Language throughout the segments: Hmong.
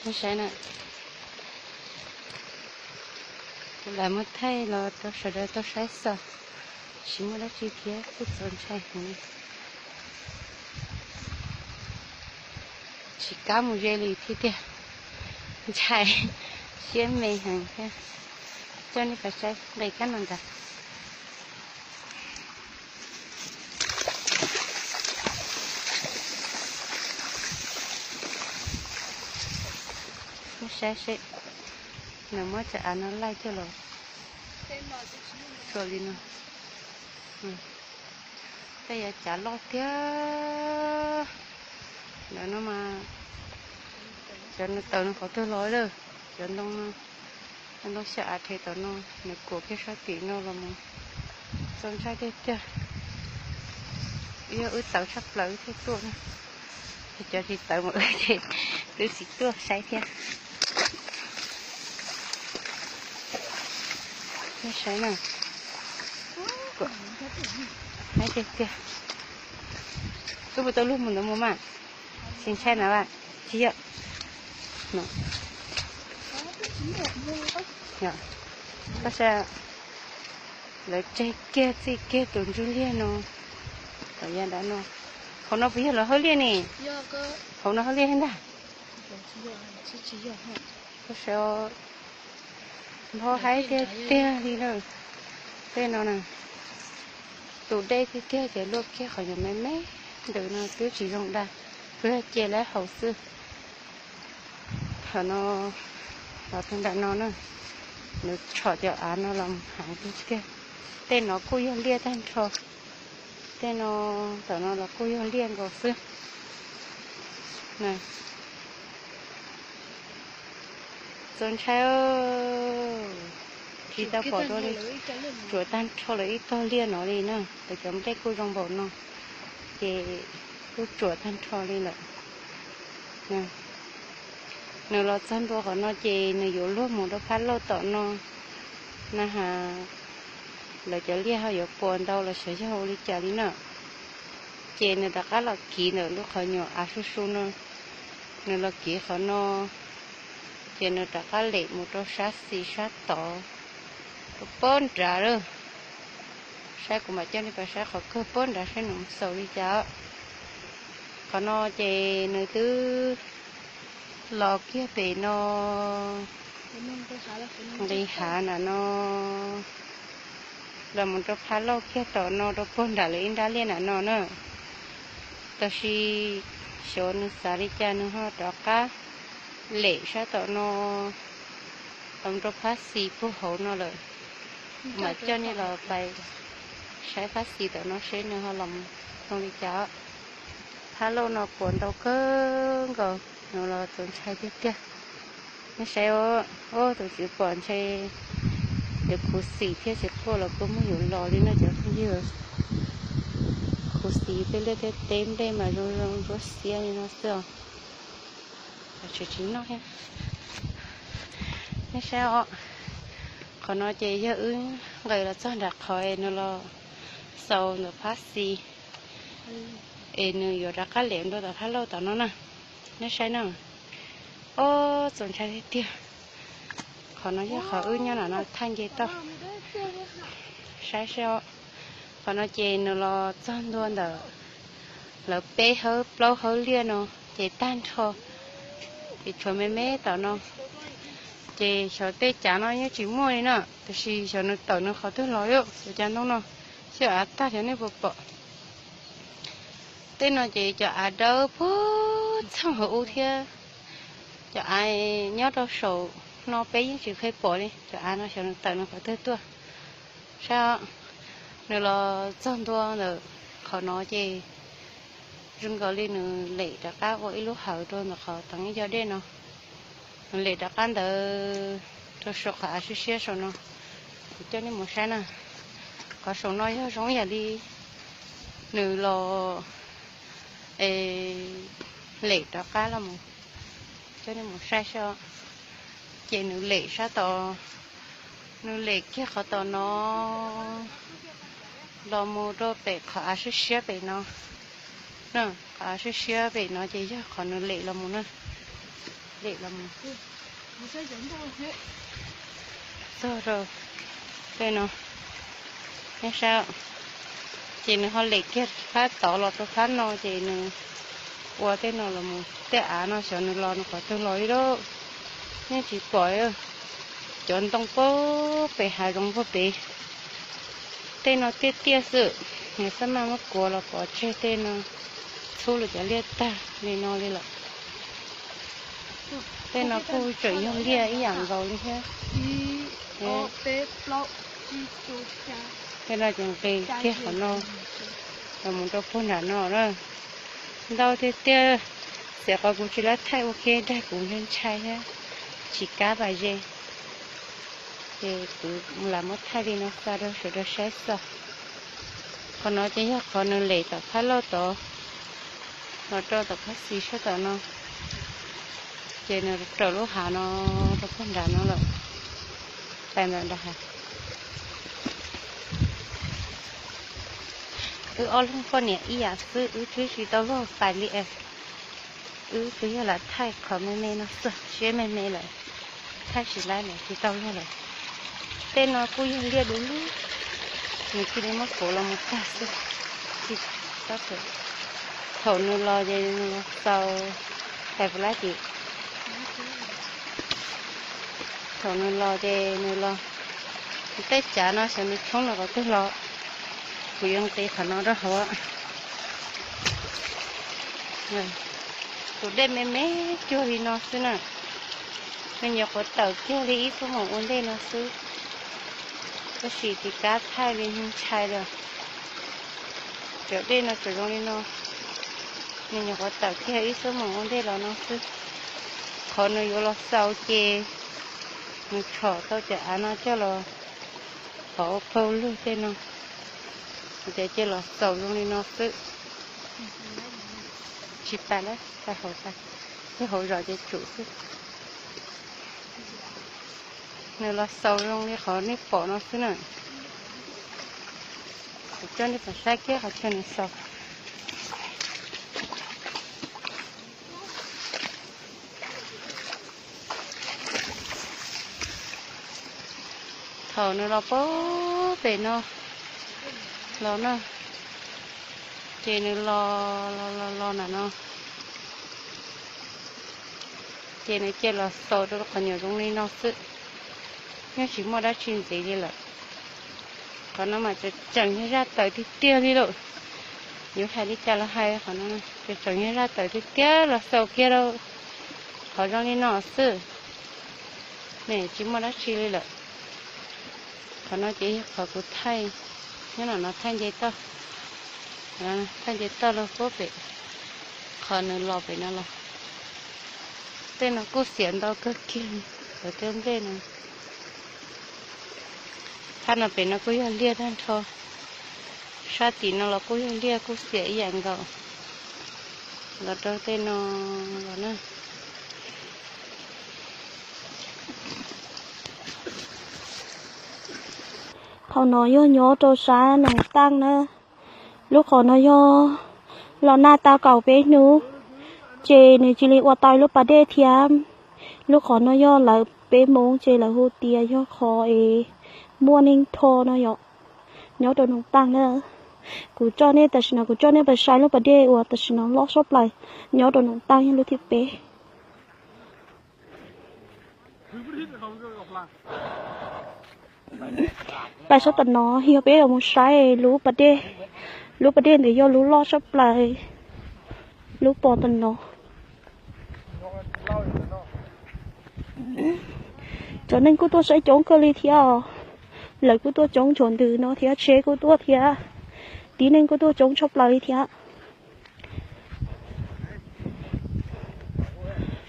Nej saib na, kuv lam muab thaij los rau sawv daws tau saib xwb, tsis muaj dab tsi thiab, kuj txaus ntshai heev. Tsis kam mus ze li thiab tiag, ntshai, siab me heev thiab. Coj nej pais saib nqis kab no ntag. Saib seb, nws muab cov av no laij coj los tsuam li no. Tej yav cav loj tiag. Ntawm no mas cov no tawm no qhov twg los lawm. Cov ntoo no, ntoo xyaw av rhe tom no, nws kuam kiag sab tim no los mus. Txaus ntshai tiag tiag. Yog wb tawv tshaj plaws wb thiaj tuaj na. Cov tsis tawv mas wb ces twb tsis tuaj saib thiab. Nej saib na. Kuam tiag tiag. Wb puas tau luag mus ntawd mus mas? Tsis ntshai na vas? Tsis yog. Koj saib, lawv tseg kiag txij kiag tus ntsuj liaj no. Tom yav nrad no, hauv no puas yog lawv hauj liaj ne? Hauv no hauj liaj thiab ntag. Koj saib, npau haib tiag tiag li lawm. Tej no na, tus dej tiag tiag ces luaj kiag qhov nyuam me me ntawm no twb tsis zoo dag, twb yog ce lawv haus xwb. Qhov no, los tag nram no na, nws tshom cov av no los heev tiag tiag. Tej no kuj yog liaj tag nrho. Tej no, tom no los kuj yog liaj nkaus xwb. Txaus ntshai, tsis tau pom dua li. Tsuam tag nrho lawv ib tog liaj no li na, lawv cov nplej kuj zoo npaum no, ces kuj tsuam tag nrho li lawm. Nws los txog ntua qhov no ces nws yuav luag mus rau phab lauj tom no na has. Lawv cov liaj ho yuav puas ntau los xyov yog ua li cas li na. Ces nws rov qab los kiv ntawm lub qhov nyuam av su su no, nws los kiv qhov no, ces nws rov qab lem mus rau sab xis sab tod, rau puag nrad lawm. Saib, kuv mam coj nej pais saib qhov kawg puag nrad saib nws xaus li cas. Qhov no ces nws twb los kiag pem no, nqis hav nram no, los mus rau phab lauj kiag tom no rau puag nram lawv ib nrab liaj nram no na. Tab sis xyov nws xav li cas nws ho rov qab lem sab tom no los rau phab xis puag hauv no lawm. Mam coj nej los pais saib phab xis tom no seb nws ho los zoo li cas. Phab lauj no puas ntau kawg nkaus, nws los txaus ntshai tiag tiag. Nej saib, tus tswv pom ntshe yuav khuv xim thiab tsis quaj los kuj muab yuav los li no cov phooj ywg. Khuv xim tej liaj tej teb, nplej mas zoo zoo ntsuab xiab li no xwb os. Tseem tsis noj thiab. Nej saib os, qhov no ces yog wb nqis los txog nram qhov es nws los xaus ntawm phab xis, es nws yuav rov qab lem dua tom phab lauj tom no na. Nej saib na, ob txaus ntshai tiag tiag. Qhov no yog qhov wb nyob nram no thaj nce toj. Saib saib os, qhov no ces nws los txog ntua ntawm lawv peb hawb plaub hawb liaj no ces tag nrho, ces tshuav me me tom no. Ces xyov tej cav no yeej tsis muaj li na, tiam sis xyov nws tawm nws qhov twg los yom, xyov cov ntoo no xyov av tag xyov nej puas pom. Tej no ces cov av dawb puag txheej hauv ub thiab. Cov av nyob rau saum no peb yeej tsis kheev pom li, cov av no xyov nws tawm nws qhov twg tuaj. Saib, nws los txog ntua ntawm qhov no ces zoo nkaus li nws lem rov qab ua ib lub hawv rau ntawm qhov teev ib co dej no. Nws lem rov qab ntawd rau saum qhov av siab siab saum no. Kuv coj nej mus saib na. Qhov saum no yog zoo yam li nws los lem rov qab los mus. Coj nej mus saib saib. Ces nws lem sab tom, nws lem kiag qhov tom no los mus rau pem qhov av siab siab pem no. Qhov av siab siab pem no ces yog qhov nws lem los mus na. Lem los mus txog rau tej no, neb saib, ces nws ho lem kiag phab tod los rau phab no ces nws ua tej no los mus tej av no xyov nws los nws qhov twg los li lauj. Yeej tsis pom, cov ntoo pab pem hav zoov pag pem. Tej no tiaj tiaj xwb, nws xab maj muab kuav los pov tseg tej no, txhub lawm cov liaj tag li no li lawm. Tej no kuj tseem yog liaj ib yam nkaus li thiab. Tej no ces nqis kiag qhov no los mus rau puag nram no na. Ntau tiag tiag, xiam qhov kuv tsis lab thaij ua ke dag kuv ntshai ntshai thiab tsis kam pas ze. Ces kuv lam muab thaij li no xa rau sawv daws saib xwb. Qhov no ces yog qhov nws lem tom phab loj tod los rau tom phab xis sab tom no, ces nws raws lub hav no rau puag nram no lawm, tas ntawm nram hav. Wb ob leeg poj niam ib yam xwb, wb twb tsis tau luag pais li es. Wb twb yog lam thaij qhov me me no xwb, siab me me lawm, thaij tsis laib lawm tsis tau luag lawm. Tej no kuj yog liaj du lug, nws cia li muab kuav los mus tag xwb. Thaum nws los ces nws los xaus, hais puas lab ces thaum nws los ces nws los, tej cav no xyov nws tshoob los qhov twg los, kuv yuav nqis qhov no rau hauv. Tus dej me me cuag li no xwb na, nws nyuam qhuav tawm kiag li ib xuab moos ua ntej no xwb, tab sis tsis kam thaij li ntshai lawm. Cov dej no tseem zoo li no, nws nyuam qhuav tawm kiag ib xuab moos ua ntej los no xwb. Qhov nws yuav los xaus ces nws tshom tau cov av no coj los hauv ua phaug lug tej no, ces cia los xaus zoo li no xwb. Tsis tas lawm, tag hauv tas, tag hauv zos ces tsum xwb. Nws los xaus zoo li qhov nej pom no xwb na. Kuv coj nej pom saib kiag qhov chaw nws xaus. Thaum nws los pab pem no los na, ces nws los los los los nram no, ces nws cia los xaus rau qhov nyuam zoo li no xwb, yeej tsis muaj dab tsi ntxiv li lawm. Qhov no mas tseem yog zaj tawm tiag tiag li lawm. Yuav hais li cas los hais, qhov no tseem yog zaj tawm tiag tiag los xaus kiag rau qhov zoo li no xwb, ne tsis muaj dab tsi li lawm. Qhov no ces yog qhov kuv thaij, nyob no no thaij nce toj, thaij nce toj rau pab pem, qhov nws los pem no los. Tej no kuj xiam ntau kawg kiag li, cov tej nplej no. Phab no pem no kuj yog liaj tag nrho, sab tim no los kuj yog liaj kuj xiam ib yam nkaus. Los rau tej no los na. Qhov no yog nyob rau sab Noom Taaj na. Lub qhov no yog los nag tau kaum peb hnub, ces nws cia li ua tau lub pas dej thiab. Lub qhov no yog lawv peb Hmoob ces lawv hu tias yog qhov es muaj neeg tho no yom, nyob rau Noom Taaj na. Kuv coj nej tam sim no kuv coj nej pais saib lub pas dej uas tam sim no loj suab plaws nyob rau Noom Taaj yog lub thib peb. Pais sab tom no yog peb yuav mus saib lub pas dej. Lub pas dej ntawd yog lub loj suab plaws, lub pom tom no. Cov neeg kuj tuaj saib coob kawg li thiab os. Lawv kuj tuaj coob nchuav ntws no thiab, tsheb kuj tuaj thiab, tib neeg kuj tuaj coob tshaj plaws li thiab.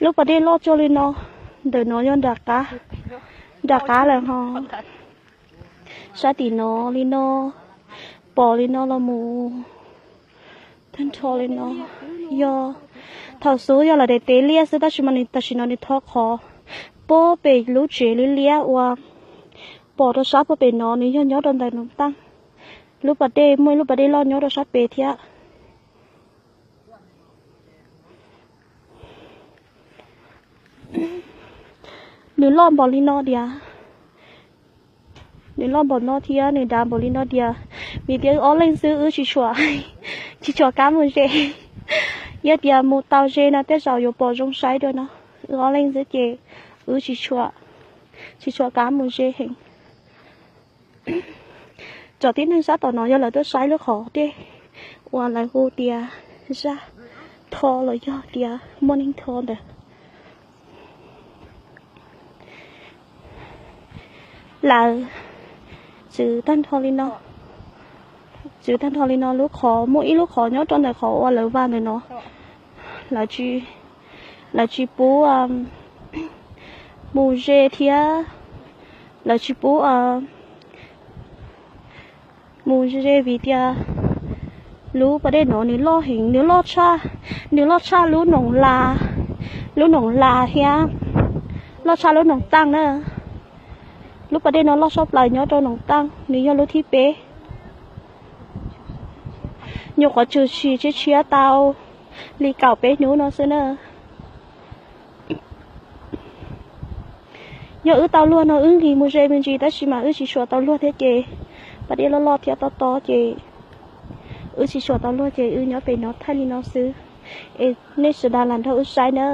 Lub pas dej loj cuag li no, ntawm no yog nram qab, nram qab lawm ho. Sab tim no li no, pom li no los mus tag nrho li no. Yog thaum xub yog lawv daim teb liaj xwb, tab sis mas tam sim no nws thov qhov pab pem lub tsev liab liab uas pom rau sab pab pem no, nws yog nyob rau ntawm Noom Taaj. Lub pas dej, muaj ib lub pas dej loj nyob rau sab pem thiab. Nws loj npaum li no tiag. Nws loj npaum no thiab nws dav npaum li no tiag. Vim tias wb ob leeg xwb, wb tsis tshua, tsis tshua kam mus ze. Yog tias mus tau ze no tej zaum yuav pom zoo saib dua no. Wb ob leeg xwb ces wb tsis tshua, tsis tshua kam mus ze heev. Cov tib neeg sab tom no yog lawv tuaj saib lub qhov dej uas lawv hu tias Zaj Tho los yog tias Muaj Neeg Tho ntawd. Lawv txwv tag nrho li no, txwv tag nrho li no lub qhov, muaj ib lub qhov nyob rau ntawm qhov uas lawv vas ntawm no. Lawv tsis pub mus ze thiab lawv tsis pub mus ze vim tias lub pas dej no nws loj heev, nws loj tshaj, nws loj tshaj lub noog las, lub noog las thiab loj tshaj lub noog taaj na. Lub pas dej no loj tshaj plaws nyob rau noog taaj, nws yog lub thib peb. Nyuam qhuav tshwm sim tshiab tshiab tau li kaum peb hnub no xwb na. Yog wb tau luag no wb nqis mus ze me ntsis, tab sis mas wb tsis tshua tau luag thiab ces pas dej loj loj thiab tob tob ces wb tsis tshua tau luag ces wb nyob pem no thaij li no xwb. Es nej sawv daws lam nrog wb saib na.